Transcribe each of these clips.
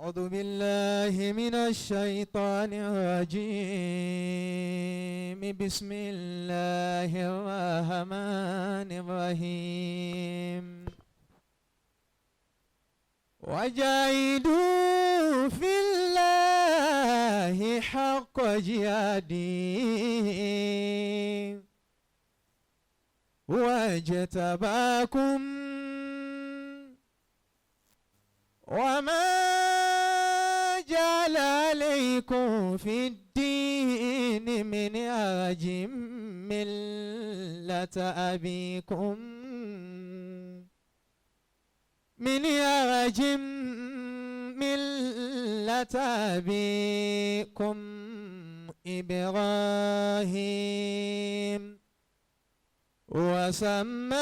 أعوذ بالله من الشيطان الرجيم. بسم الله الرحمن الرحيم. وجاهدوا في الله حق جهاده واجتباكم وما جعل عليكم في الدين من حرج ملة أبيكم من حرج ملة أبيكم إبراهيم وسماكم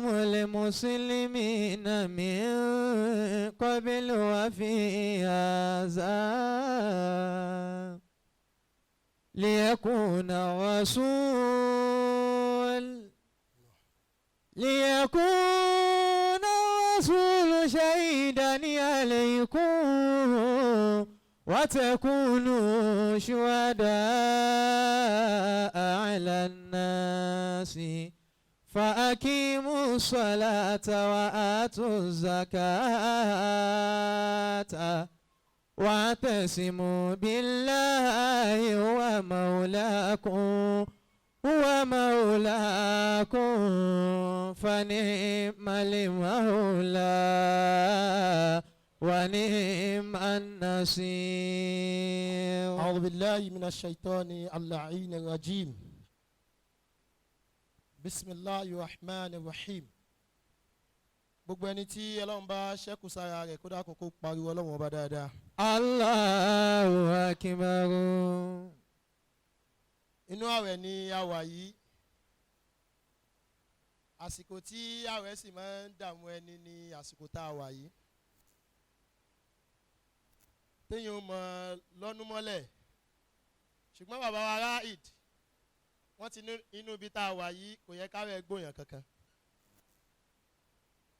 المسلمين من قبل وفي هذا ليكون الرسول شهيدا عليكم وتكونوا شهداء على الناس فأقيموا الصلاة وآتوا الزكاة واعتصموا بالله هو مولاكم فنعم المولى ونعم النصير. أعوذ بالله من الشيطان اللعين الرجيم. بسم الله الرحمن الرحيم. Gbogbo ẹni tí Ọlọ́run bá ṣẹ́kù sára rẹ̀ kó dákun kó pariwo Ọlọ́run ọba dáadáa. Allahu akbar. Inú àwẹ̀ ni a wà yìí. Àsìkò tí àwẹ̀ sì máa ń dààmú ẹni ní àsìkò tá a wà yìí. Téèyàn ó mọ lọ́nú mọ́lẹ̀. Ṣùgbọ́n bàbá wa Ráìd, wọ́n ti ní inú ibi tá a wà yìí kò yẹ káwẹ̀ gbòyàn kankan.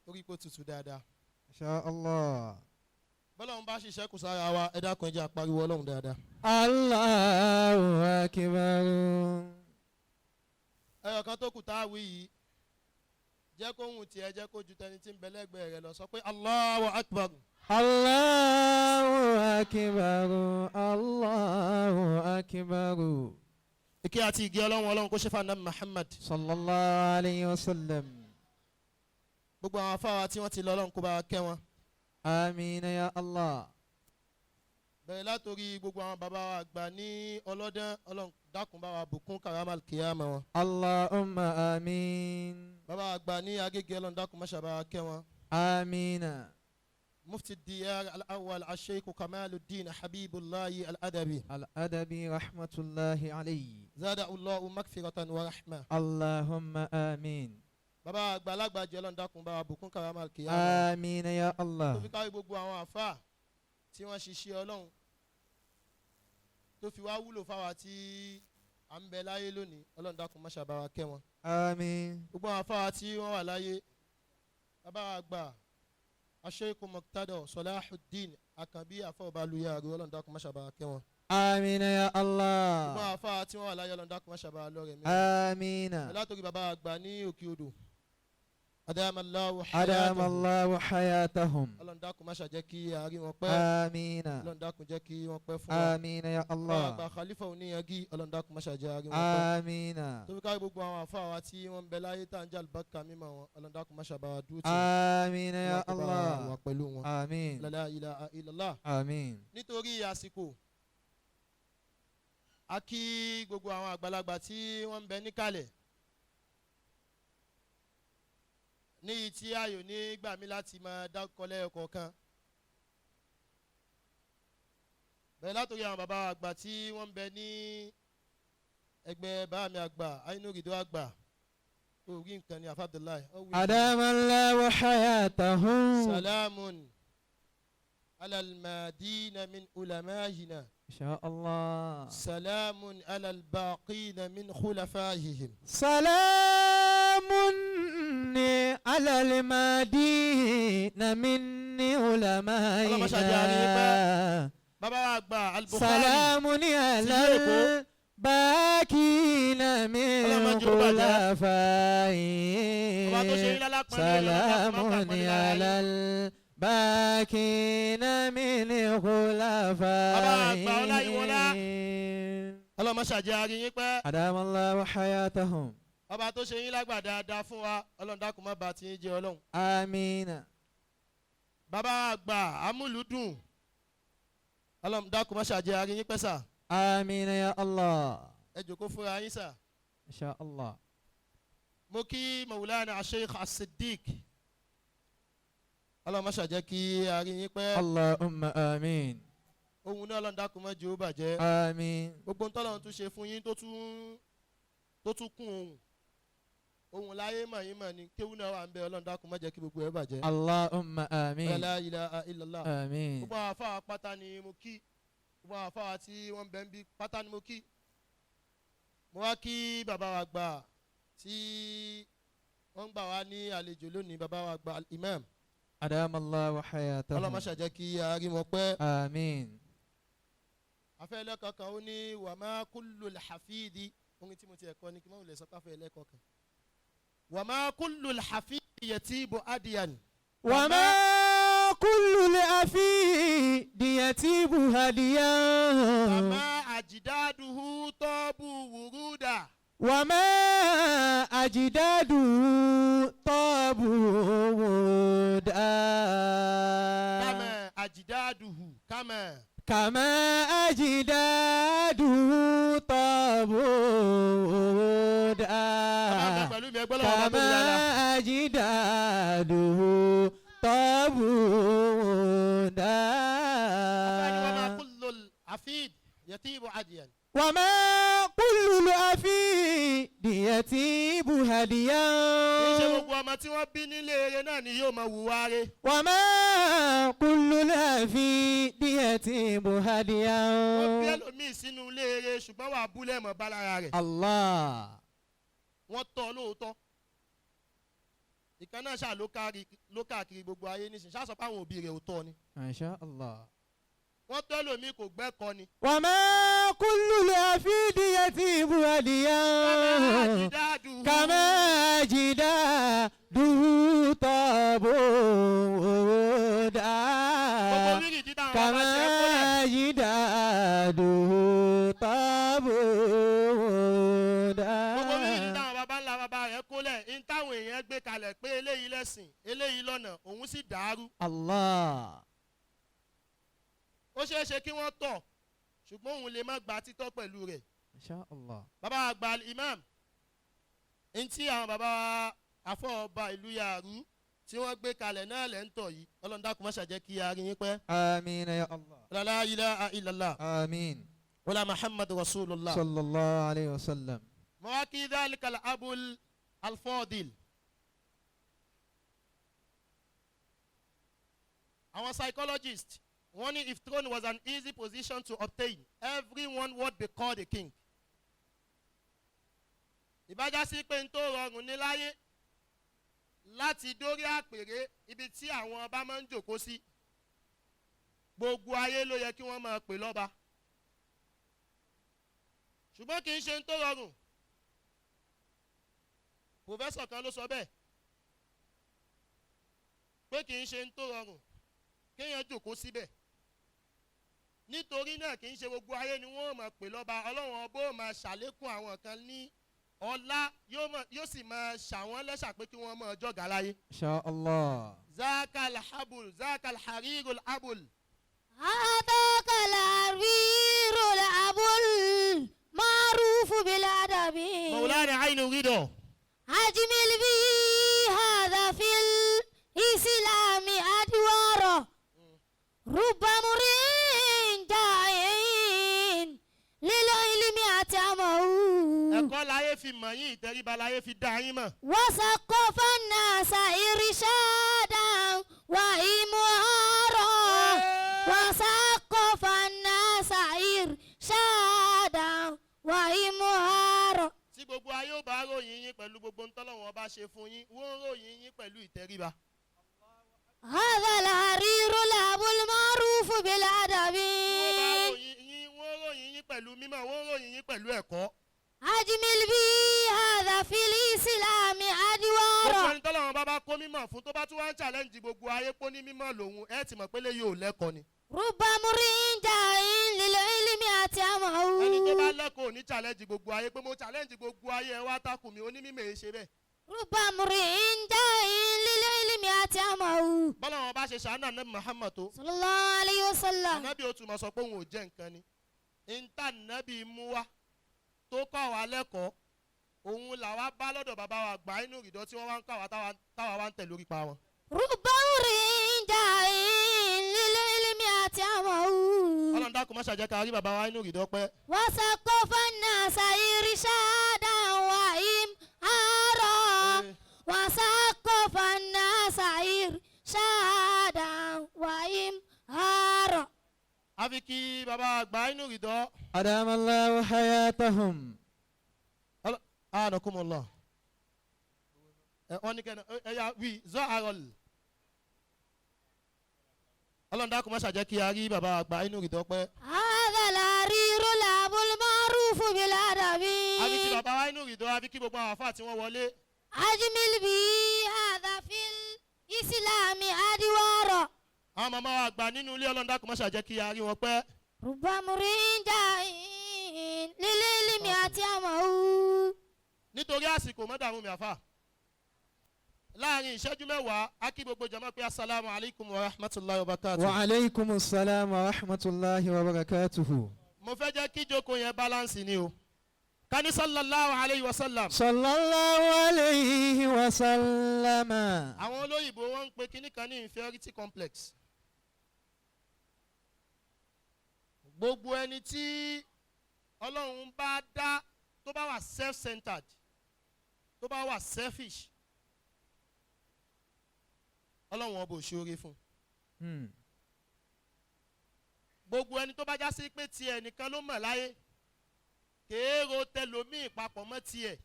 Torí pé ó tutù dáadáa. Insha Allah. Bọ́lọ́run bá ṣiṣẹ́ kù sára wa, ẹ dákun ẹ jẹ́ a pariwo Ọlọ́run dáadáa. Allahu akbar. Ẹyọ kan tó kù tá a wí yìí, jẹ́ kó hùn tiẹ̀, jẹ́ kó ju tẹni tí ń bẹ lẹ́gbẹ̀ẹ́ rẹ lọ, sọ pé Allahu akbar. Allahu akbar. Allahu akbar. Ìkẹ́ àti ìgẹ́ Ọlọ́run Ọlọ́run kó ṣe fún Ànábì Muhammad. Sallallahu alayhi wa sallam. Gbogbo àwọn afáwa tí wọ́n ti lọ, Ọlọ́run kó bá wa kẹ́ wọn. Àmín ya Allah. Bẹ̀rẹ̀ látòrí gbogbo àwọn bàbá wa àgbà ní ọlọ́dán, Ọlọ́run dákun bá wa bùkún karamal kiyama wọn. Allahumma àmín. Bàbá àgbà ní Agége, Ọlọ́run dákun máṣe bá wa kẹ́ wọn. Àmín. Mufti Diyar Al-Awwal Asheikh Kamaluddin Habibullahi Al-Adabi. Al-Adabi rahmatulahi alayhi. Zada Allahu magfiratan wa rahma. Allahumma àmín. Bàbá àgbà alágbàjẹ, Ọlọ́run dákun bá wa bùkún karamal kiyama wọn. Àmín ya Allah. Tó fi kárí gbogbo àwọn àfáà tí wọ́n ṣiṣẹ́ Ọlọ́run tó fi wá wúlò fáwa tí à ń bẹ láyé lónìí, Ọlọ́run dákun má ṣe bá wa kẹ́ wọn. Àmín. Gbogbo àwọn afáwa tí wọ́n wà láyé, bàbá àgbà Asheikh Muqtada Salahuddin Àkànbí àfọwọ́balùyà àrùn, Ọlọ́run dákun má ṣe bá wa kẹ́ wọn. Àmín ya Gbogbo Allah. àwọn afáwa tí wọ́n wà láyé, Ọlọ́run dákun má ṣe bá wa lọ́rẹ̀ mi. Àmín. Látòrí bàbá àgbà ní Òkè Odò, Adamallahu Adama Allahu hayatahum. Ọlọ́run dákun má ṣe jẹ́ kí a rí wọn pẹ́. Àmín. Ọlọ́run dákun jẹ́ kí wọ́n pẹ́ fún wa. Àmín ya Bàbá àgbà Allah. Khalifa Oníyangi, Ọlọ́run dákun má ṣe jẹ́ a rí wọn pẹ́. Àmín. Tó fi kárí gbogbo àwọn àfáà wa tí wọ́n ń bẹ láyé tá à ń jẹ́ àlùbáríkà mímọ́ wọn, Ọlọ́run dákun má ṣe bá wa dúró tì wọ́n. Àmín ya Ọlọ́run kó bá wa wà Allah. pẹ̀lú wọn. Àmín. La ilaha illallah. Àmín. Nítorí àsìkò, a kí gbogbo àwọn àgbàlagbà tí wọ́n ń bẹ níkàlẹ̀ ní tí ayò ní gbà mí láti máa dákọ lẹ́ẹ̀kọ̀ọ̀kan. Bẹ̀rẹ̀ látòrí àwọn bàbá àgbà tí wọ́n ń bẹ ní ẹgbẹ́ bàámi àgbà Ainurido àgbà orí nǹkan ní Afa Abdullahi. Adamallahu hayatahum. Salamun alalmadina min ulamahina. Insha Allah. Salamun alalbaqina min khulafahihim. Salamun على المدينة من اللهم صل على علمائنا. Bàbá wa àgbà Al-Bukhari. سلام على Tìlú Èkó. الباكين من Ọlọ́mọ jẹ́ ó bàjẹ́. Ọba tó ṣe خلفائي. yín lálápọ̀nlé, سلام Ọlọ́run dákun má pàpọ́nlé lára على yín. الباكين من Bàbá àgbà Ọláyíwọlá. خلفائي. Ọlọ́run má ṣàjẹ́ a rí yín pẹ́. أدام الله حياتهم. Ọba tó ṣe yín lágbà dáadáa fún wa, Ọlọ́run dákun má bà tiyín jẹ́ Ọlọ́run. آمين. Bàbá àgbà amúlùdùn, Ọlọ́run dákun má ṣàjẹ́ a rí yín pẹ́ sà. آمين يا الله. Ẹ jòkó fúnra yín sà. إن شاء الله. Mo kí Maulana Sheikh As-Siddiq, Ọlọ́run má ṣàjẹ́ kí a rí yín pẹ́. اللهم آمين. Ohun náà Ọlọ́run dákun má jẹ́ ó bàjẹ́. آمين. Gbogbo ń tọ́lọ́run tún ṣe fún yín tó tún kún ohun láyé mọ̀ yín mọ̀ ni kéwú náà wà ń bẹ. Ọlọ́run dákun má jẹ́ kí gbogbo ẹ̀ bàjẹ́. اللهم آمين. La ilaha illallah. آمين. Gbogbo àwọn afáwa pátá ni mo kí, gbogbo àwọn afáwa tí wọ́n ń bẹ ń bí pátá ni mo kí. Mo wá kí bàbá wa gbà tí wọ́n ń gbà wá ní àlejò lónìí, bàbá wa gbà imam. أدام الله حياتهم. Ọlọ́run má ṣàjẹ́ kí a rí wọn pẹ́. آمين. Afẹ́ ẹlẹ́kọ̀ọ́ kan, ó ní وما كل الحفيد. Orin tí mo ti ẹ̀kọ́ ni kí n má wulẹ̀ sọ pé afẹ́ ẹlẹ́kọ̀ọ́ kan. وما كل الحفيد يتيب هديا. وما كل الحفيد يتيب هديا. كما أجداده طابوا ورودا. وما أجداده طابوا ورودا. كما أجداده كما كما أجداده طابوا ورودا. Bàbá mi pẹ̀lú mi, ẹgbẹ́ lọ́wọ́ bá tóbi كما dáadáa. أجداده طابوا Afẹ́ni وما ورودا. كل الحفيد يتيب هديا. وما كل الحفيد يتيب هديا. Kì í ṣe gbogbo ọmọ tí wọ́n bí nílé eré náà ni yóò máa wùwá rẹ̀. وما كل الحفيد يتيب هديا. Wọ́n bí ẹlòmíì sínú ilé eré, ṣùgbọ́n wà á búlẹ̀ mọ́ bá lára rẹ̀. الله. Wọ́n tọ́ lóòótọ́. Ìkan náà ṣáà ló káàkiri gbogbo ayé nísìnyí, ṣáà sọ pé àwọn òbí rẹ̀ ò tọ́ ni. ما شاء الله. Wọ́n tọ́ ẹlòmíì, kò gbẹ́kọ́ ni. وما كل الحفيد يتيب هديا. أجداده. كما أجداده طابوا ورودا. Gbogbo wíìrì dídá àwọn bàbá كما tiẹ̀ kólẹ̀. أجداده طابوا Gbogbo wíìrì ورودا. dídá àwọn bàbá ńlá bàbá rẹ̀ kólẹ̀ ń táwọn èèyàn gbé kalẹ̀ pé eléyìí lẹ́sìn, eléyìí lọ́nà, òun sì dàrú. الله. Ó ṣeé ṣe kí wọ́n tọ̀, ṣùgbọ́n òun lè má gba títọ́ pẹ̀lú rẹ̀. ما شاء الله. Bàbá àgbà imam, ntí àwọn bàbá afọ̀ọba ìlú Yàrú tí wọ́n gbé kalẹ̀ náà lẹ́ ń tọ̀ yìí. Ọlọ́run dákun má ṣàjẹ́ kí a rí yín pẹ́. آمين يا الله. لا إله إلا الله. آمين. ولا محمد رسول الله. صلى الله عليه وسلم. Mo wá kí ذلك الأب الفاضل. Àwọn psychologist wọ́n ní if throne was an easy position to obtain, everyone would be called a king. Ìbájá sí pé n tó rọrùn ní láyé láti dórí àpèrè ibi tí àwọn ọba máa ń jòkó sí, gbogbo ayé ló yẹ kí wọ́n máa pè lọ́ba, ṣùgbọ́n kì í ṣe n tó rọrùn. Professor kan ló sọ bẹ́ẹ̀ pé kì í ṣe n tó rọrùn kéèyàn jòkó síbẹ̀. Nítorí náà, kì í ṣe gbogbo ayé ni wọ́n máa pè lọ́ba. Ọlọ́run ọba ó máa ṣàlékún àwọn kan ní ọlá, yóò sì máa ṣàwọn lẹ́ṣà pé kí wọ́n máa jọ̀gá láyé. إن شاء الله. ذاك الحبل ذاك الحرير الأبل. هذاك الحرير الأب المعروف بالأدب. مولانا عين رضا. أجمل به هذا في الإسلام أدواره، رب مرء داع للعلم أتمه. Ẹ̀kọ́ láyé fi mọ̀ yín, ìtẹríba láyé fi dá yín mọ̀. وثقف الناس إرشادا وإمهارا، وثقف الناس إرشادا وإمهارا. Tí gbogbo ayé ó bá ròyìn yín pẹ̀lú gbogbo ntọ́lọ́wọ́n ọba ṣe fún yín, wọ́n ń ròyìn yín pẹ̀lú ìtẹríba. هذا الحرير الأب المعروف بالأدب. Wọ́n bá ròyìn yín, wọ́n ròyìn yín pẹ̀lú mímọ̀, wọ́n ròyìn yín pẹ̀lú ẹ̀kọ́. أجمل به هذا في الإسلام Gbogbo أدواره. ẹni tọ́lọ́run bá bá kó mímọ̀ fún, tó bá tún wá ń challenge gbogbo ayé pé ní mímọ̀ lòun, ẹ ti mọ̀ pé lè yóò lẹ́kọ̀ọ́ ni. رب امرئ جاء للعلم أتعمه. Ẹni tó bá lẹ́kọ̀ọ́ ò ní challenge gbogbo ayé pé mo challenge gbogbo ayé, ẹ wá takùn mi, onímọ̀ èé ṣe bẹ́ẹ̀. رب امرئ جاء للعلم أتعمه. Bọ́lọ́run bá ṣe ṣàánú ànábì Muhammad tó, صلى الله عليه وسلم. ànábì ó tún máa sọ pé òun ò jẹ́ nǹkan ni. Níta ànábì mú wá tó kọ́ wa lẹ́kọ̀ọ́, òun làwa bá lọ́dọ̀ bàbá wa gbà inú ìdọ́ tí wọ́n wá ń kọ́ wa táwa wá ń tẹ̀ lórí pa wọn. رب امرئ جاء للعلم أتعمه. Ọlọ́run dákun má ṣàjẹ́ ká rí bàbá wa inú ìdọ́ pẹ́. وثقف الناس إرشادا وإمهارا. وثقف الناس إرشادا وإمهارا. Àfi kí bàbá àgbà inú ìdọ́. أدام الله حياتهم. Anakumullah. Ẹ wọ́n ní kẹ́ni ẹ yà wí zọ́ àrọ̀lì. Ọlọ́run dákun má ṣàjẹ́ kí a rí bàbá àgbà inú ìdọ́ pẹ́. هذا الحرير الأب المعروف بالأدب. Àfi kí bàbá wa inú ìdọ́, àfi kí gbogbo àwọn àfáà tí wọ́n wọlé. أجمل به هذا في الإسلام أدوارا. Àwọn màmá wa àgbà nínú ilé, Ọlọ́run dákun má ṣàjẹ́ kí a rí wọn pẹ́. رب امرئ جاء للعلم أتعمه. Nítorí àsìkò, mọ́dàmú mi àfà. Láàrin ìṣẹ́jú 10, á kí gbogbo jàmá pé asalaamu alaykum wa rahmatulahi wa barakatuh. وعليكم السلام ورحمة الله وبركاته. Mo fẹ́ jẹ́ kí jókòó yẹn balance ni o. Kani sallallahu alayhi wa sallam. صلى الله عليه وسلم. Àwọn olóyìnbó wọ́n ń pe kinní kan ní inferiority complex. Gbogbo ẹni tí Ọlọ́run bá dá tó bá wà self-centered, tó bá wà selfish, Ọlọ́run ọba ò ṣe oore fún un. Gbogbo ẹni tó bá já sí pé tiẹ̀ nìkan ló mọ̀ láyé, kéèrò tẹlòmíì papọ̀ mọ́ tiẹ̀,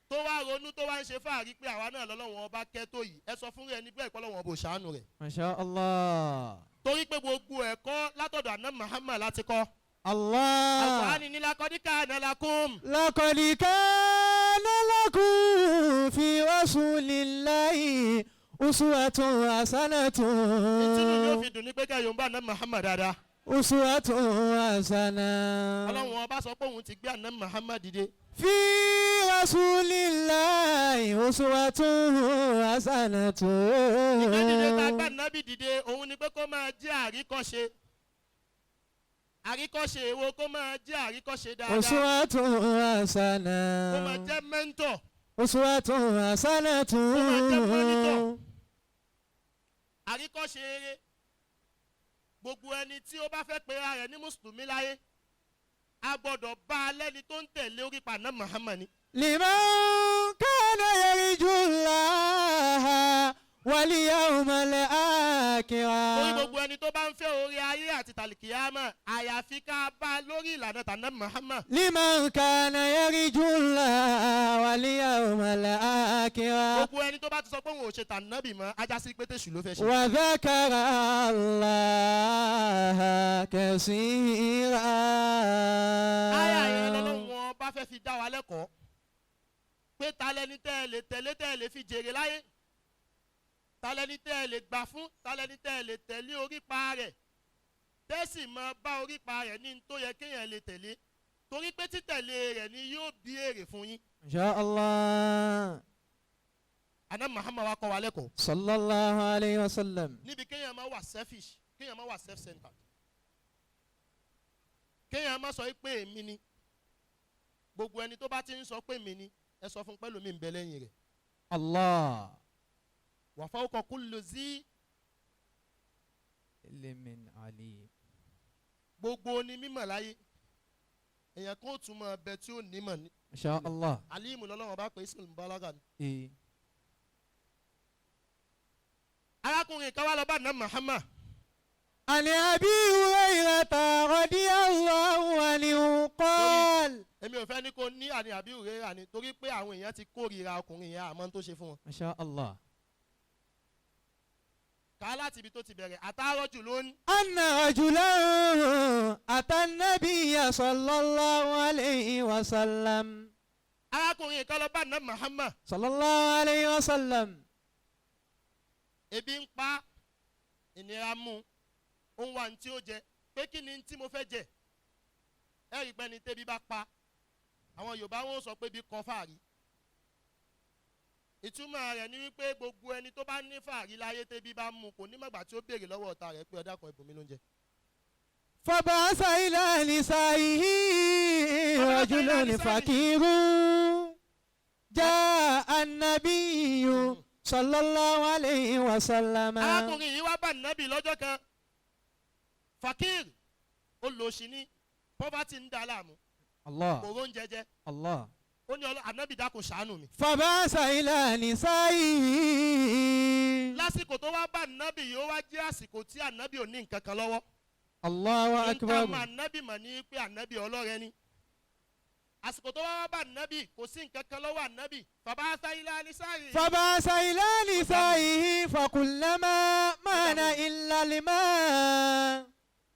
tó wá ronú, tó wá ń ṣe fáàrí pé àwa náà lọ́lọ́run ọba kẹ́ tó yìí, ẹ sọ fún rẹ nígbà ìpọ́lọ́run ọba ò ṣàánú rẹ̀. ما شاء الله. Torí pé gbogbo ẹ̀kọ́ látọ̀dọ̀ àná Muhammad láti kọ́. الله. Al-Qur'ani ní لقد كان لكم. لقد كان لكم في رسول الله أسوة حسنة. Ìtúnú ni ó fi dùn ní pé kẹ́yọ̀ ń bá àná Muhammad dáadáa. أسوة حسنة. Ọlọ́run ọba sọ pé òun ti gbé àná Muhammad dìde. في رسول الله أسوة حسنة. Ìgbé dìde tá a gbé ànábì dìde, òun ni pé kó máa jẹ́ àríkọ́ṣe. Àríkọ́ṣe èwo? Kó máa jẹ́ àríkọ́ṣe dáadáa. أسوة Kó máa حسنة. jẹ́ mentor. أسوة حسنة. Kó máa jẹ́ monitor. Àríkọ́ṣe eré. Gbogbo ẹni tí ó bá fẹ́ pe ara rẹ̀ ní mùsùlùmí láyé, a gbọ́dọ̀ bá a lẹ́ni tó ń tẹ̀lé orí pa àná Muhammad ni. لمن كان يرجو الله واليوم Torí الآخر. gbogbo ẹni tó bá ń fẹ́ orí ayé àti tàlìkìyámà, àyàfi ká bá a lórí ìlànà tànà Muhammad. لمن كان يرجو الله واليوم الآخر. Gbogbo ẹni tó bá ti sọ pé òun ò ṣe tànàbì mọ́, ajá sí pé tèṣù ló fẹ́ ṣe. وذكر الله كثيرا. Áyà yẹn lọ́lọ́run wọn bá fẹ́ fi dá wa lẹ́kọ̀ọ́ pé ta lẹni tẹ́ ẹ lè tẹ̀lé, tẹ́ ẹ lè fi jèrè láyé, ta lẹni tẹ́ ẹ lè gbà fún, ta lẹni tẹ́ ẹ lè tẹ̀lé orípa rẹ̀, tẹ́sì mọ́ bá orípa rẹ̀ ní n tó yẹ kéèyàn lè tẹ̀lé, torí pé títẹ̀lé rẹ̀ ni yóò bí èrè fún yín. إن شاء الله. Àná Muhammad wa kọ́ wa lẹ́kọ̀ọ́ صلى الله عليه وسلم. Níbi kéèyàn máa wà selfish, kéèyàn máa wà self-centered, kéèyàn máa sọ pé èmi ni. Gbogbo ẹni tó bá ti ń sọ pé èmi ni, ẹ sọ fún pẹ́lú mi ń bẹ lẹ́yìn rẹ̀. الله. وفوق كل ذي علم عليم. Gbogbo ni mímọ̀ láyé, èèyàn kan ó tún mọ ọbẹ̀ tí ó nímọ̀ ní. ما شاء الله. عليم lọ́lọ́run bá pè é, ismul mubalaga ni. إيه. Arákùnrin kan wá lọ bá nà Muhammad. عن أبي هريرة رضي الله عنه قال. Èmi ò fẹ́ ní kó ní àní àbí òrera ni, torí pé àwọn èèyàn ti kórìíra ọkùnrin yẹn, àmọ́ tó ṣe fún wọn. ما شاء الله. Ká láti ibi tó ti bẹ̀rẹ̀, àtàárọ̀ jù ló ń. أن رجلا أتى النبي صلى الله عليه وسلم. Arákùnrin kan lọ bá Ànábì Muhammad. صلى الله عليه وسلم. Ebi ń pa, ìnira mú, ó ń wá ní tí ó jẹ, pé kí ni tí mo fẹ́ jẹ. Ẹ rí i pé ní tẹ́bí bá pa, àwọn Yorùbá wọn sọ pé bí kọ fàárí. Ìtumọ̀ rẹ̀ ni wípé gbogbo ẹni tó bá ní fàárí láyé, tẹ́bí bá mú, kò ní mọ̀gbà tí ó béèrè lọ́wọ́ ọ̀tá rẹ̀ pé, "Ẹ dákun, ẹ bùn mí lóúnjẹ." فبعث إلى نسائه رجل فقير. جاء النبي صلى الله عليه وسلم. Arákùnrin yìí wá bá Nàbì lọ́jọ́ kan. Fakir, olòṣì ní, poverty ń da láàmú. الله. Kò róúnjẹ jẹ. الله. Ó ní, "Ànábì, dákun, ṣàánú mi." فبعث إلى نسائه. Lásìkò tó wá bá Nàbì yìí, ó wá jẹ́ àsìkò tí Ànábì ò ní nǹkan kan lọ́wọ́. الله Nǹkan أكبر. mọ Ànábì mọ̀ ní pé Ànábì ọlọ́rẹ ni. Àsìkò tó wá bá Ànábì, kò sí nǹkan kan lọ́wọ́ Ànábì. فبعث إلى نسائه. فبعث إلى نسائه فقلن ما معنا إلا الماء.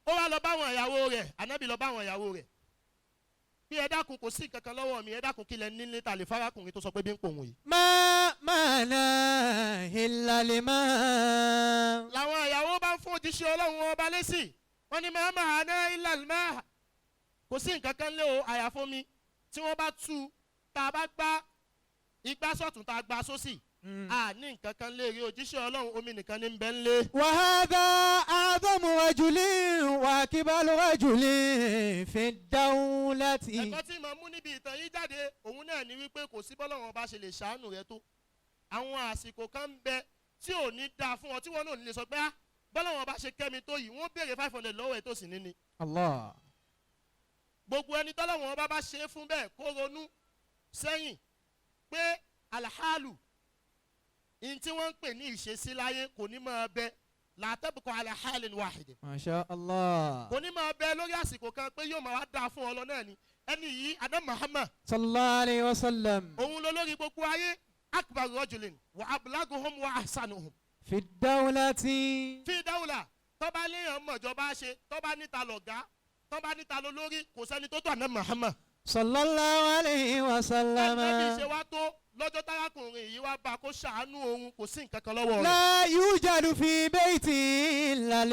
Ó wá lọ bá àwọn ìyàwó rẹ̀. Ànábì lọ bá àwọn ìyàwó rẹ̀ bí, "Ẹ dákun, kò sí nǹkan kan lọ́wọ́ mi. Ẹ dákun, kí lẹ nílé ta lè farákùnrin tó sọ pé bí ń pòun yìí?" ما معنا إلا الماء. Làwọn ìyàwó bá ń fún òjíṣẹ́ Ọlọ́run Ọba lésì. Wọ́n ní ما معنا إلا الماء, kò sí nǹkan kan lé o, àyàfó mi tí wọ́n bá tú, tá a bá gbá igbá sọ̀tún, tá a gbá sósì, a ní nǹkan kan lé rí òjíṣẹ́ Ọlọ́run, omi nìkan ní ń bẹ ń lé. وهذا أعظم رجل وأكبر رجل في الدولة. Ẹ̀kọ́ tí mo mú níbi ìtàn yìí jáde, òun náà ni wípé kò sí bọ́lọ́run Ọba ṣe lè ṣàánú rẹ tó, àwọn àsìkò kan ń bẹ tí ò ní dáa fún ọ, tí wọn náà ní lè sọ pé, "Ah, bọ́lọ́run Ọba ṣe kẹ́mi tó yìí." Wọ́n béèrè 500 lọ́wọ́ ẹ̀ tó sì ní ni. الله. Gbogbo ẹni tọ́lọ́run Ọba bá ṣe é fún bẹ́ẹ̀, kó ronú sẹ́yìn pé alhalu ní tí wọ́n ń pè ní ìṣesí láyé kò ní máa bẹ لا تبقى على حال واحد. ما شاء الله. Kò ní máa bẹ lórí àsìkò kan pé yóò máa wá dáa fún ọ lọ náà ni. Ẹni yìí, Adam Muhammad, صلى الله عليه وسلم. òun ló lórí gbogbo ayé, أكبر رجل وأبلغهم وأحسنهم في الدولة. في دولة. Tọ́ba léèyàn mọ̀jọba ṣe, tọ́ba níta lọ̀gá, tọ́ba níta lọ lórí, kò sẹ́ni tó tó àná Muhammad. صلى الله عليه وسلم. Ẹnìkan ṣe wá tó lọ́jọ́ tárákùnrin yìí wá bá a kó ṣàánú òun, kò sí nǹkan kan lọ́wọ́ rẹ̀. لا يوجد في بيته إلا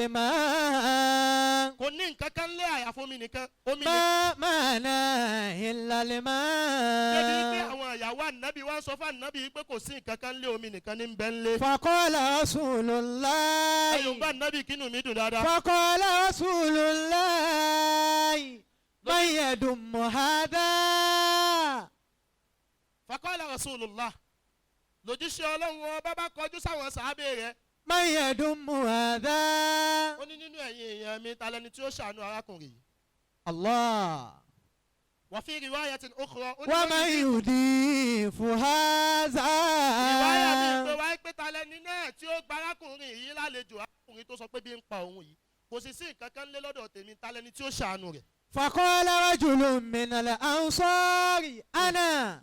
الماء. Kò ní nǹkan kan lé àyàfó omi nìkan, omi nìkan. ما معنا إلا Débi pé الماء. àwọn ìyàwó Ànábì wá ń sọ fún Ànábì pé kò sí nǹkan kan lé, omi nìkan ní bẹ́ẹ̀ ń lé. فقال رسول الله. Ẹ̀yìn bá Ànábì, kínú mi dùn dáadáa. فقال رسول الله: من يضم هذا؟ فقال رسول الله, lòjíṣẹ́ Ọlọ́run Ọba bá kọjú sáwọn sàábé rẹ̀. من يضم هذا؟ Ó ní, "Nínú ẹ̀yin èèyàn mi, ta lẹni tí ó ṣàánú arákùnrin yìí?" الله. وفي رواية أخرى, ó ní ومن يضيف هذا؟ Ìwáyà mi pé wáyé pé ta lẹni náà tí ó gba arákùnrin yìí lálejò, arákùnrin tó sọ pé bí ń pa òun yìí, kò sì sí nǹkan kan lé lọ́dọ̀ tèmi, ta lẹni tí ó ṣàánú rẹ̀? فقال رجل من الأنصار: أنا.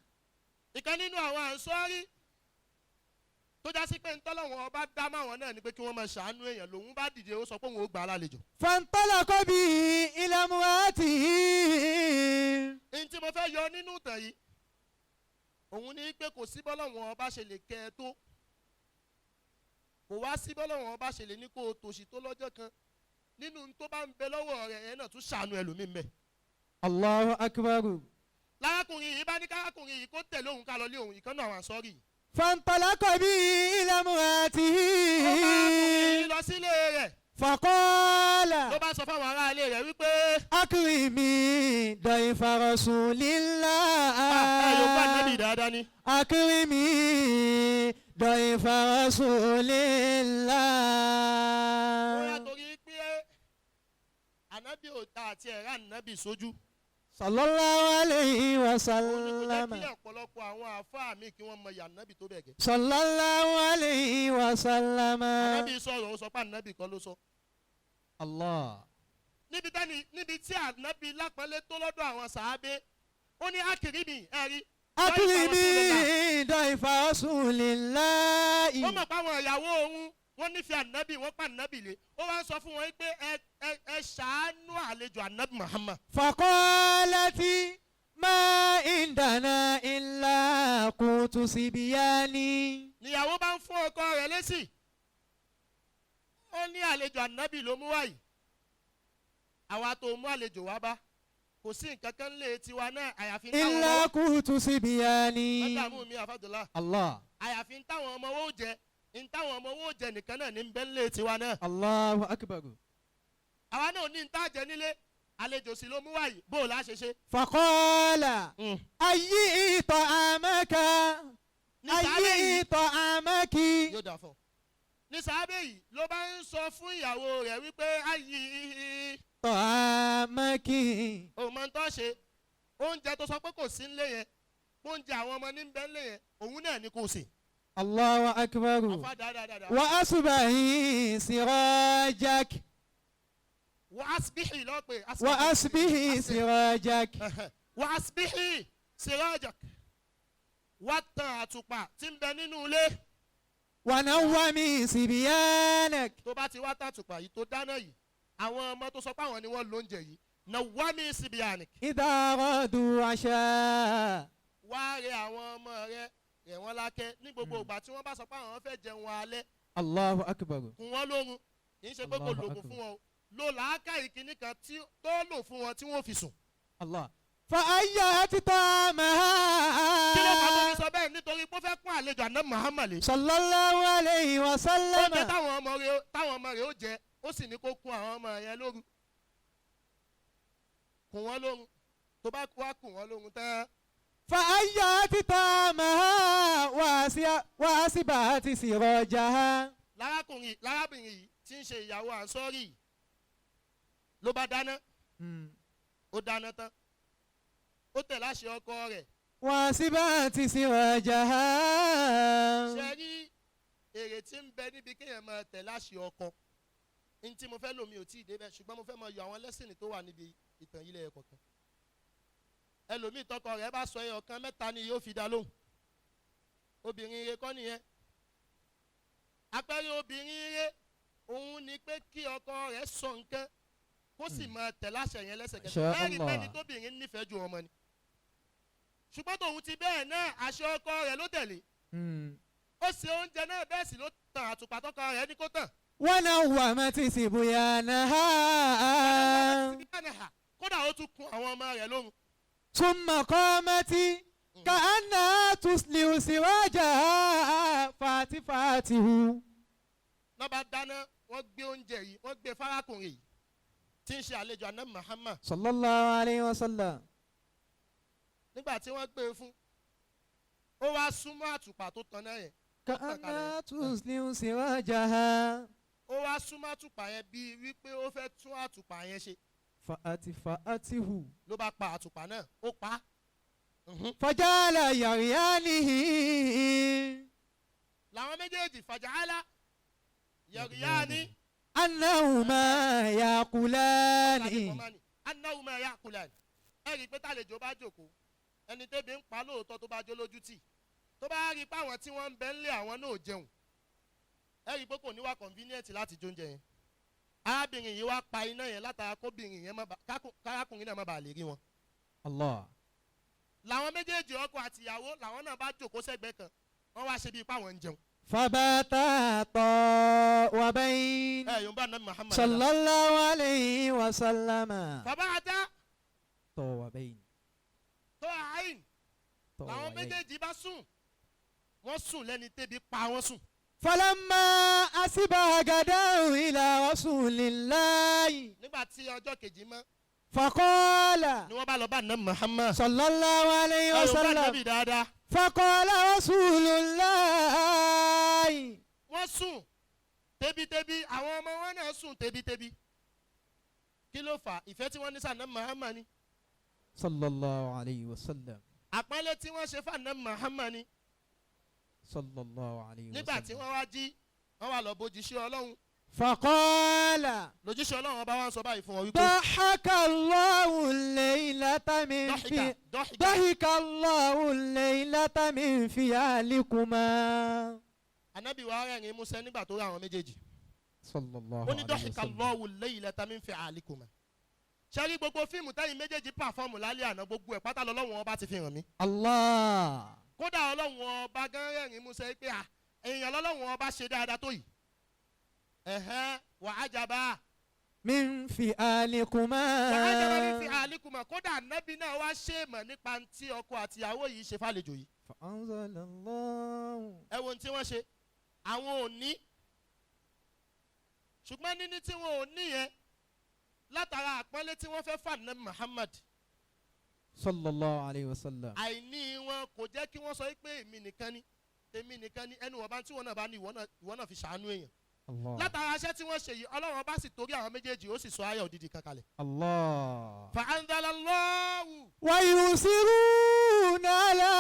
Ìkan nínú àwọn ànsọ́rí tó já sí pé ntọ́lọ́wọ́n Ọba dá máwọn náà ni pé kí wọ́n máa ṣàánú èèyàn, lòun bá dìde, ó sọ pé òun ó gbà á lálejò. فانطلق به إلى امرأته. Ní tí mo fẹ́ yọ nínú ìtàn yìí, òun ní pé kò sí bọ́lọ́wọ́n Ọba ṣe lè kẹ́ ẹ tó, kò wá sí bọ́lọ́wọ́n Ọba ṣe lè ní kó o tòṣì tó lọ́jọ́ kan, nínú tó bá ń bẹ lọ́wọ́ rẹ̀ ẹ̀ náà, tún ṣàánú ẹlòmíì mẹ́. الله أكبر. Lárákùnrin yìí bá ní kárákùnrin yìí kó tẹ̀lé òun ká lọ lé òun, ìkan náà àwọn ànsọ́rì yìí. فانطلق به إلى امرأته. Ó bá arákùnrin yìí lọ sílé rẹ̀. فقال Ló bá sọ fáwọn aráalé rẹ̀ wípé, أكرمي ضيف رسول الله. Ẹ yóò gbà Nábì dáadáa ni. أكرمي ضيف رسول Bóyá الله. torí pé Ànábì ò ta àti ẹ̀rá Ànábì sójú, صلى الله عليه òun ni kò jẹ́ وسلم. kí ọ̀pọ̀lọpọ̀ àwọn àáfàá mi kí wọ́n mọ ìyá Ànábì tó bẹ̀ gẹ́. صلى الله عليه وسلم. Ànábì sọ̀rọ̀, ó sọ pé Ànábì kọ́ ló sọ. الله. Níbi tẹ́ni níbi tí Ànábì lápẹ́lẹ́ tó lọ́dọ̀ àwọn sàábé, Ó ní akirimi ẹ̀rí. أكرمي ضيف رسول الله. Ó mọ̀ pé àwọn ìyàwó òun wọ́n nífẹ̀ẹ́ ànábì, wọ́n pa ànábì lé. Ó wá ń sọ fún wọn pé ẹ ṣàánú àlejò ànábì Muhammad. فقالت ما عندنا إلا قوت صبياني. Níyàwó bá ń fún ọkọ rẹ̀ lésì, ó ní àlejò ànábì ló mú wáyìí, àwa tó mú àlejò wá bá, kò sí nǹkan kan lé tiwa náà àyàfi ń táwọn إلا ọmọ قوت صبياني. mọ́tàmú mi àfàdùlá. الله. Àyàfi ń táwọn ọmọ wo jẹ, ń táwọn ọmọ wo jẹ nìkan náà ní bẹ́ẹ̀ lé tiwa náà. الله أكبر. Àwa náà ní ń tá jẹ nílé, àlejò sì ló mú wáyìí, bó o lá ṣe ṣe. فقال أي طعامك Ní sàábẹ̀ أي yìí طعامك. Yóò dà fún ọ. Ní sàábẹ̀ yìí ló bá ń sọ fún ìyàwó rẹ̀ wípé ayé طعامك. Òun máa ń tọ́ ṣe oúnjẹ tó sọ pé kò sí nílé yẹn, oúnjẹ àwọn ọmọ ní bẹ́ẹ̀ nílé yẹn, òun náà ní kò sí. الله أكبر. Àfa dáadáa. وأصبحي سراجك. وأصبحي lọ pé. وأصبحي سراجك. وأصبحي سراجك, wá tan àtùpà tí ń bẹ nínú ilé. ونومي صبيانك. Tó bá ti wá tan àtùpà yìí tó dáná yìí, àwọn ọmọ tó sọ pé àwọn ni wọ́n lóúnjẹ yìí, نومي صبيانك. إذا أرادوا عشاء. Wá rẹ àwọn ọmọ rẹ, rẹ̀ wọ́n lákẹ́ ní gbogbo ìgbà tí wọ́n bá sọ pé àwọn fẹ́ jẹun alẹ́. الله أكبر. Kùn wọ́n lórun, kì í ṣe pé kò Allahu lògùn akbar. fún wọn o, lo làákàyè kìíní kan tí tó lò fún wọn tí wọ́n fi sùn. الله فأيات طعامها. Kí ló fà tó fi sọ bẹ́ẹ̀? Nítorí pé ó fẹ́ kún àlejò àná Muhammad lé. صلى الله عليه Oúnjẹ وسلم. táwọn ọmọ rẹ̀ ó jẹ, ó sì ní kó kún àwọn ọmọ yẹn lóru, kún wọn lórun. Tó bá wá kún wọn lórun tán, فأيات طعامها وأصبحت سراجها. Lárákùnrin lárábìnrin yìí tí ń ṣe ìyàwó ànsọ́rì yìí ló bá dáná. Ó dáná tán, ó tẹ̀ láṣẹ ọkọ rẹ̀. وأصبحت سراجها. Ṣe rí èrè tí ń bẹ níbi kéèyàn máa tẹ̀ láṣẹ ọkọ ní tí mo fẹ́ lò, mi ò tí ì débẹ̀, ṣùgbọ́n mo fẹ́ máa yọ àwọn lẹ́sìnì tó wà níbi ìtàn yìí lẹ́yọkọ̀ọ̀kan. Ẹlòmíì, tọkọ rẹ̀ bá sọ ẹyọ kan, mẹ́ta ni yóò fi dá lóhùn. Obìnrin ire kọ́ nìyẹn. Àpẹẹrẹ obìnrin ire òun ni pé kí ọkọ rẹ̀ sọ nǹkan, kó sì máa tẹ̀ láṣẹ yẹn lẹ́sẹ̀kẹsẹ̀. Insha Ẹ̀rí Allah. pẹ́ni tóbìnrin nífẹ̀ẹ́ ju ọmọ ni, ṣùgbọ́n tòun ti bẹ́ẹ̀ náà, àṣẹ ọkọ rẹ̀ ló tẹ̀lé. Ó ṣe oúnjẹ náà, bẹ́ẹ̀ sì ló tàn àtùpà tọkọ rẹ̀ ní kó tàn. ونومت صبيانها. Kódà ó tún kun àwọn ọmọ rẹ̀ lóhùn. ثم قامت كأنها تصلح سراجها فأطفأته. Lọ́ba dáná, wọ́n gbé oúnjẹ yìí, wọ́n gbé fárákùnrin yìí tí ń ṣe àlejò àná Muhammad. صلى الله عليه وسلم. Nígbà tí wọ́n gbé e fún, ó wá súnmọ́ àtùpà tó tan náà yẹn. كأنها تصلح سراجها. Ó wá súnmọ́ àtùpà yẹn bíi wípé ó fẹ́ tún àtùpà yẹn ṣe. فأطفأته. Ló bá pa àtùpà náà, ó pa á. فجعل يريانه. Làwọn méjèèjì فجعل يريان أنهما يأكلان. أنهما يأكلان. Ẹ rí i pé tàlejò bá jókòó, ẹni tẹ́bi ń pa lóòótọ́, tó bá jó lójú tì, tó bá rí i pé àwọn tí wọ́n ń bẹ ńlé àwọn náà ò jẹun, ẹ rí i pé kò ní wá convenient láti jóúnjẹ yẹn. Arábìnrin yìí wá pa iná yẹn látara kóbìnrin yẹn má bàa, kárákùnrin náà má bàa lè rí wọn. Allah. Làwọn méjèèjì, ọkọ àtìyàwó, làwọn náà bá jókòó sẹ́gbẹ̀ẹ́ kan, wọ́n wá ṣe bíi páwọn ń jẹun. فباتا طاوبين. Ẹ yóò bá nàbí Muhammad. صلى الله عليه وسلم. فباتا طاوبين. طائعين. Làwọn طاوبين. méjèèjì bá sùn, wọ́n sùn lẹ́ni tẹ́bi pa wọ́n sùn. فلما أصبح غدوا إلى رسول الله. Nígbà tí ọjọ́ kejì mọ́, فقال ni wọ́n bá lọ bá nàbí Muhammad. صلى الله عليه Ẹ yóò bá وسلم. nàbí dáadáa. فقال رسول الله. Wọ́n sùn tebitẹbi, àwọn ọmọ wọn náà sùn tebitẹbi. Kí ló fà? Ìfẹ́ tí wọ́n ní sànà Muhammad ni. صلى الله عليه وسلم. Àpọ́nlé tí wọ́n ṣe fànà Muhammad ni. صلى الله عليه Nígbà tí وسلم. wọ́n wá jí, wọ́n wá lọ bójú sí Ọlọ́run. فقال Lójúṣe Ọlọ́run ọba wa ń sọ báyìí fún wọn wípé ضحك الله الليلة من ضحك في ضحك ضحك الله الليلة من فعلكما. Anabi wa rẹ́rìn músẹ́ nígbà tó rí àwọn méjèèjì. صلى الله Ó ní عليه ضحك وسلم. الله الليلة من فعلكما. Ṣé rí gbogbo fíìmù táyìn méjèèjì perform lálẹ́ àná, gbogbo ẹ̀ pátá lọ́lọ́run ọba ti fi hàn mí. Allah. Kódà Ọlọ́run ọba gan rẹ́rìn músẹ́ pé à èèyàn lọ́lọ́run ọba ṣe dáadáa tó yìí. Ẹ̀hẹ́n وعجب. من فعلكما. وعجب من فعلكما. Kódà ànábì náà wá ṣe mọ̀ nípa tí ọkọ àtìyàwó yìí ṣe fàlejò yìí. فأنزل الله. Ẹ wo ohun tí wọ́n ṣe. Àwọn ò ní, ṣùgbọ́n níní tí wọn ò ní yẹn, látara àpọ́nlé tí wọ́n fẹ́ fà ní Muhammad, صلى الله عليه وسلم. Àìní wọn kò jẹ́ kí wọ́n sọ pé èmi nìkan ni, èmi nìkan ni. Ẹnu ọba tí wọn náà bá ní, ìwọ náà fi ṣàánú èèyàn. Allah. Látara iṣẹ́ tí wọ́n ṣe yìí, Ọlọ́run bá sì torí àwọn méjèèjì, ó sì sọ ayọ̀ òdìdí kan kalẹ̀. Allah. فأنزل الله. ويؤثرون على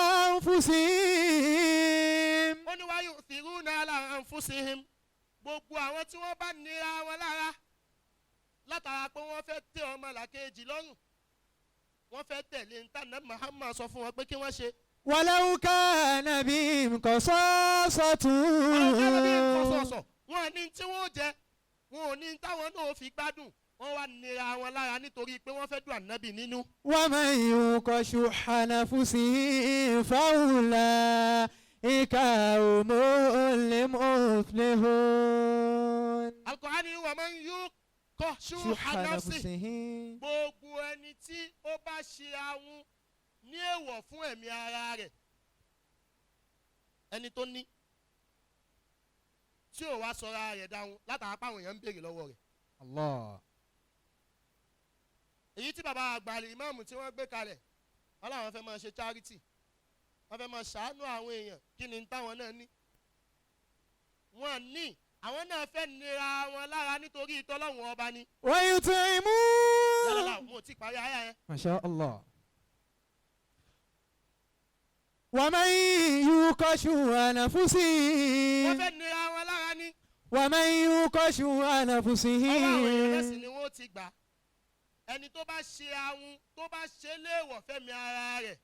أنفسهم. Ó ní ويؤثرون على أنفسهم. Gbogbo àwọn tí wọ́n bá nira wọn lára látara pé wọ́n fẹ́ tẹ́ ọmọ làkejì lọ́rùn, wọ́n fẹ́ tẹ̀lé ntànà Muhammad sọ fún wọn pé kí wọ́n ṣe. ولو كان بهم خصاصة. Ọlọ́run kí wọ́n bí nǹkan wọn ní tí wọ́n jẹ, wọn ò ní táwọn náà fi gbádùn, wọ́n wá nira wọn lára nítorí pé wọ́n fẹ́ dùn ànábì nínú. ومن يوق شح نفسه فأولئك هم المفلحون. Al-Qur'ani ومن يوق شح شح نفسه. نفسه. Gbogbo ẹni tí ó bá ṣe ahun ní èèwọ̀ fún ẹ̀mí ara rẹ̀, ẹni tó ní tí ò wá sọra rẹ̀ dáhùn látara páwọn èèyàn ń béèrè lọ́wọ́ rẹ̀. Allah. Èyí tí bàbá àgbà ìmáàmù tí wọ́n gbé kalẹ̀, wọ́n làwọn fẹ́ máa ṣe charity, wọ́n fẹ́ máa ṣàánú àwọn èèyàn. Kí ni táwọn náà ní? Wọ́n ní àwọn náà fẹ́ nira wọn lára nítorí ìtọ́lọ́hún ọba ni. ويطعمون. Yàrá mo ti parí ayé yẹn. ما شاء الله. ومن يوق شح نفسه. Wọ́n fẹ́ nira wọn lára ni. ومن يوق شح نفسه. Ọwọ́ àwọn èèyàn lẹ́sìn ni wọ́n ti gbà. Ẹni tó bá ṣe ahun, tó bá ṣe léèwọ̀ fẹ́mi ara rẹ̀.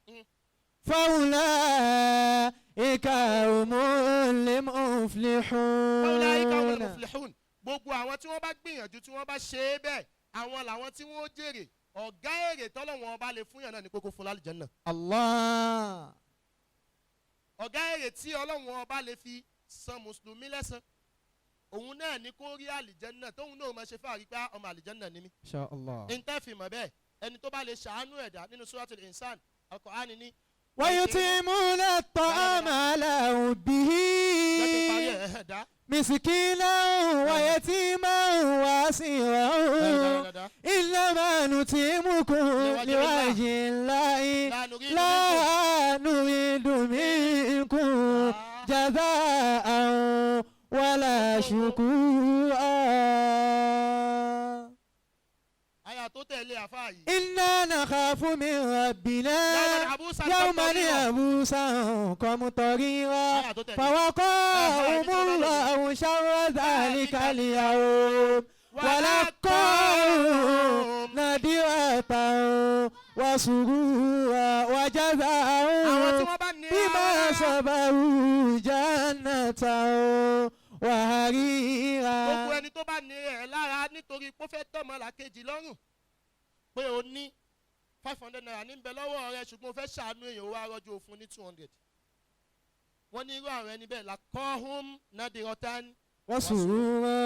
فأولئك هم المفلحون. أولئك هم المفلحون. Gbogbo àwọn tí wọ́n bá gbìyànjú, tí wọ́n bá ṣe é bẹ́ẹ̀, àwọn làwọn tí wọ́n jèrè. Ọ̀gá èrè tọ́lọ́wọ́n ọba lè fún yàn náà ní kókó fún lálùjánnà. Allah. Ọ̀gá èrè tí Ọlọ́wọ́n ọba lè fi san mùsùlùmí lẹ́san, òun náà ní kó rí àlìjánnà, tóun náà máa ṣe fáàrí pé ọmọ àlìjánnà ni mí. إن شاء الله. Ntẹ́ fi mọ̀ bẹ́ẹ̀, ẹni tó bá lè ṣàánú ẹ̀dá nínú Suratul Insan, Al-Qur'ani ní. ويطعمون الطعام على حبه Jẹ́ kí n parí ẹ̀ ẹ̀dá. مسكينا ويتيما وأسيرا. Dáadáa. إنما نطعمكم لوجه الله لا نريد لا نريد منكم جزاء ولا شكورا. Àyà tó tẹ̀lé àfáà yìí. إنا نخاف من ربنا يوما عبوسا يوما قمطريرا. عبوسا قمطريرا. Àyà tó tẹ̀lé. فوقاهم الله شر ذلك اليوم ولقاهم نضرة وسرورا Àwọn tí وجزاهم wọ́n bá ní بما ara صبروا جنة وحريرا. Gbogbo ẹni tó bá ní ẹ̀ lára nítorí pé ó fẹ́ tọ́mọ làkejì lọ́rùn, pé o ní ₦500 ní bẹ lọ́wọ́ rẹ, ṣùgbọ́n o fẹ́ ṣàánú èèyàn, ó wá rọ́jò fún ní 200, wọ́n ní irú àwọn ẹni bẹ́ẹ̀ لقاهم نضرة وسرورا.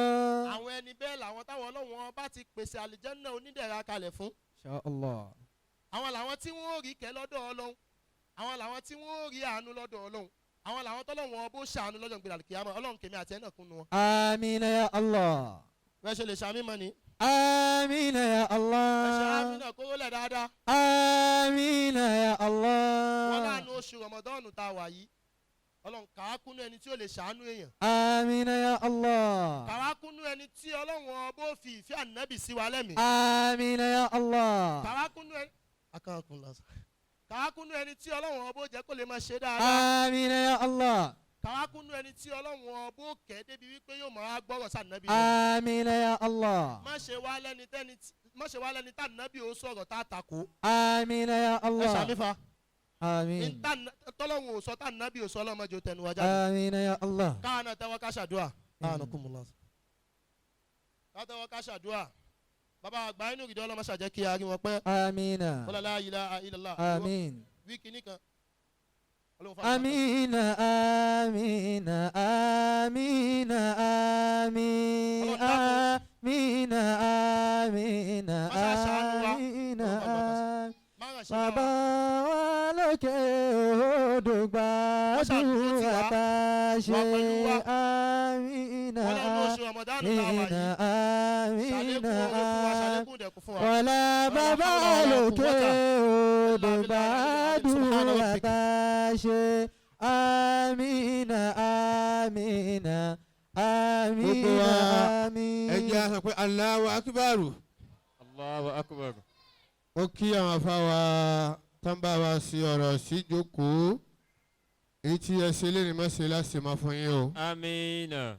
Àwọn ẹni bẹ́ẹ̀ làwọn táwọn Ọlọ́wọ́n bá ti pèsè àlìjẹ́nnà onídẹ̀ra kalẹ̀ fún. إن شاء الله. Àwọn làwọn tí wọ́n rí kẹ́ lọ́dọ̀ Ọlọ́run, àwọn làwọn tí wọ́n rí àánú lọ́dọ̀ Ọlọ́run, àwọn làwọn tọ́lọ́wọ́n bó ṣàánú lọ́jọ́ ìgbéra kìámà. Ọlọ́run, kèmí àti ẹ̀ náà kúnnu wọn. آمين يا الله. Bẹ́ẹ̀ ṣe lè ṣàmì mọ́ ni. آمين يا Ẹ ṣe الله. àmì náà kóró lẹ̀ dáadáa. آمين يا Wọn الله. láàánú oṣù Rọmọdọ́ọ̀nù tá a wà yìí, Ọlọ́run, kàá kúnú ẹni tí ó lè ṣàánú èèyàn. آمين يا الله. Kàwá kúnú ẹni tí Ọlọ́run ọbọ̀ fi ìfẹ́ ànábì sí wa lẹ́mìí. آمين يا الله. Kàwá kúnú ẹni akọ́kùn lọ́sàn. Kàwá kúnú ẹni tí Ọlọ́run ọbọ̀ jẹ́ kó lè máa ṣe dáadáa. آمين يا الله. Kàwákúnú ẹni tí Ọlọ́run ọbọ̀ kẹ́ débi wípé yóò máa gbọ́rọ̀ sànàbí. آمين يا الله. Má ṣe wá lẹ́ni tẹ́ni má ṣe wá lẹ́ni tànàbí ó sọ̀rọ̀ tá a takò. آمين يا Ẹ الله. ṣàmì fa. آمين. Tọ́lọ́run ò sọ tànàbí ò sọ ọlọ́mọdé ó tẹnu wá jáde. آمين يا الله. Káwọn náà tẹ́wọ́ ká ṣàdúrà. Anakumullah. Ká tẹ́wọ́ ká ṣàdúrà. Bàbá àgbà inú ìdí ọlọ́mọ ṣàjẹ́ kí a rí wọn pẹ́. آمين. Wala la ilaha illallah. آمين. Wí kinní kan. Ọlọ́run fún àgbà. آمين آمين آمين آمين. Ọlọ́run dákun. آمين آمين Má ṣe àṣàánú wa. آمين. Ọlọ́run fún àgbà. آمين. Má ràn ṣe bá Bàbá wa. wa lókè odò Wọ́n ṣàdúró tì gbàdúrà wá. tá a ṣe. Wà pẹ̀lú wa. آمين Wọ́n lẹ́nu oṣù Ramadan tá a wà آمين yìí. آمين. Ṣàlékún oore fún wa, ṣàlékún ìdẹ̀kùn fún wa. Wọlá bàbá lókè odò gbàdúrà tá a ṣe. آمين آمين آمين. Gbogbo wa, آمين. Ẹ jẹ́ á sọ pé Allahu Akbar. Allahu akbar. Ó kí àwọn afáwa tán bá wa sí ọ̀rọ̀ sí jókòó. Èyí tí ẹ ṣe lé ní mọ́ṣẹ́ láti máa fún yín o. Amina.